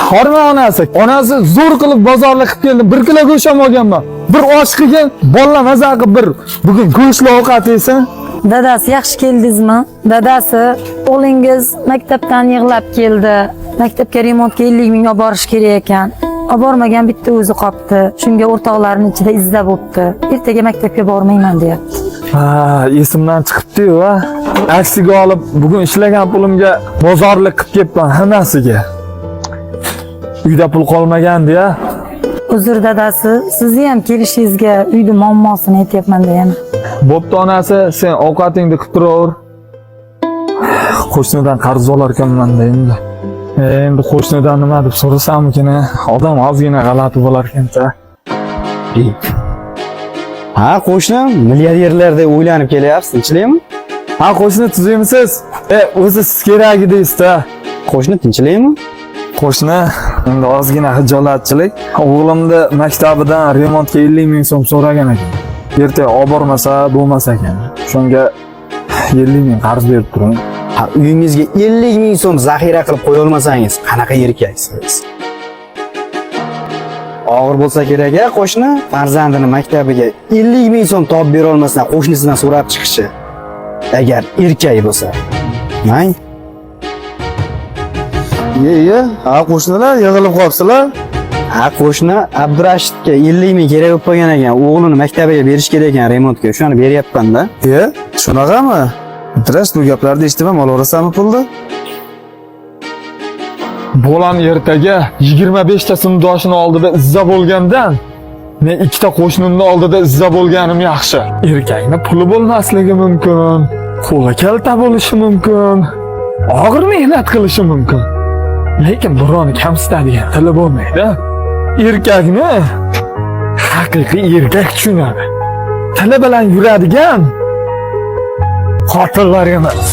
Horma onasi. Onasi, zo'r qilib bozorlik qilib keldim. 1 kilo go'sht ham olganman. Bir osh qilgin, bolalar maza qilib bir bugun go'shtli ovqat yesin. Dadasi, yaxshi keldingizmi? Dadasi, o'g'lingiz maktabdan yig'lab keldi. Maktabga remontga 50 ming olib borish kerak ekan. Olib bormagan, bitta o'zi qopti. Shunga o'rtoqlarini ichida izza bo'pti. Ertaga maktabga bormayman, deyapti. Ha, esimdan chiqibdi-yu, ha. Aksiga olib, bugun ishlagan pulimga bozorlik qilib kelibman hammasiga. Uyda pul qolmagandi-ya. Uzr, dadasi, sizni ham kelishingizga uyda muammosini aytyapman yana. Bo'pti, onasi, sen ovqatingni qilib turaver. Qo'shnidan qarz olar ekanman-da endi. Endi qo'shnidan nima deb so'rasammikin, a? Odam ozgina g'alati bo'lar ekan-da. Ha, qo'shni, milliarderlardek o'ylanib kelyapsiz, tinchlikmi? Ha, qo'shni, tuzukmisiz? O'zi siz kerak edingiz-da. Qo'shni, tinchlikmi? Qo'shni, endi ozgina hijolatchilik. O'g'limni maktabidan remontga 50 ming so'm so'ragan ekan. Ertaga olib bormasa bo'lmas ekan. Shunga 50 ming qarz berib turing. Ha, uyingizga 50 ming so'm zaxira qilib qo'ya olmasangiz, qanaqa erkaksiz? Og'ir bo'lsa kerak, a, qo'shni, farzandini maktabiga 50 ming so'm topib bera olmasdan qo'shnisidan so'rab chiqishi. Agar erkak bo'lsa. Mang. Iye, iye, ha, qo'shnilar, yig'ilib qolibsizlar. Ha, qo'shni, Abdurashidga 50 ming kerak bo'lib qolgan ekan. O'g'lini maktabiga berish kerak ekan remontga. O'shani beryapman-da. Iye, shunaqami? Abdurashid, bu gaplarni eshitib ham olaverasanmi pulni? Bolam ertaga 25 ta sinfdoshini oldida izza bo'lgandan men ikkita qo'shnimni oldida izza bo'lganim yaxshi. Erkakni puli bo'lmasligi mumkin, qo'li kalta bo'lishi mumkin, og'ir mehnat qilishi mumkin. Lekin birovni kamsitadigan tili bo'lmaydi. Erkakni haqiqiy erkak tushunadi. Tili bilan yuradigan xotinlar emas.